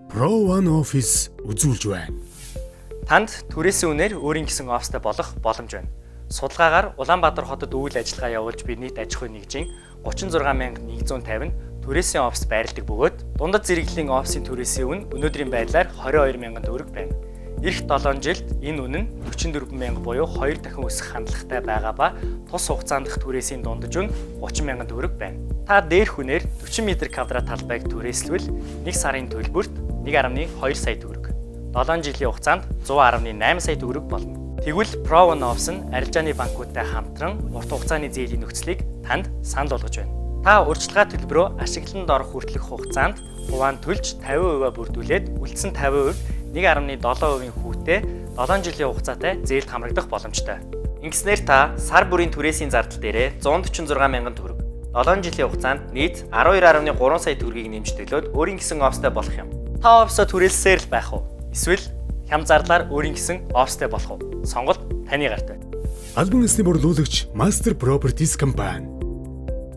Pro One Office үзүүлж байна. Танд түрээсийн үнээр өөрийн гэсэн офистай болох боломж байна. Судалгаагаар Улаанбаатар хотод үйл ажиллагаа явуулж буй нийт аж ахуйн нэгжийн 36,150 түрээсийн офис байрладаг бөгөөд дундад зэрэглэлийн офисын түрээсийн үн өнөөдрийн байдлаар 22 мянган төгрөг байна. Ирэх 7 жилд энэ үн нь 44 мянга буюу 2 дахин өсөх хандлагатай байгаа ба тус хугацаанд дах түрээсийн дундаж үн 30 мянган төгрөг байна. Та дээрх үнээр 40 м квадрат талбайг түрээслвэл нэг сарын төлбөрт 1.2 сая төгрөг. 7 жилийн хугацаанд 100.8 сая төгрөг болно. Тэгвэл Pro One Office нь арилжааны банкудтай хамтран урт хугацааны зээлийн нөхцөлийг танд санал болгож байна. Та урьдчилгаа төлбөрөө ашиглалтанд орох хүртэлх хугацаанд хуваан төлж 50% бүрдүүлээд үлдсэн 50% 1.7% хүүтэй 7 жилийн хугацаатай зээлд хамрагдах боломжтой. Ингэснээр та сар бүрийн түрээсийн зардал дээрээ 146 мянган төгрөг, 7 жилийн хугацаанд нийт 12.3 сая төгрөгийг нэмж төлөөд өөрийн гэсэн офистай болох юм. Та офисоо түрээлсээр л байх уу? Эсвэл хямд зардлаар өөрийн гэсэн офистай болох уу? Сонголт таны гарт байна. Албан ёсны борлуулагч Master Properties компани.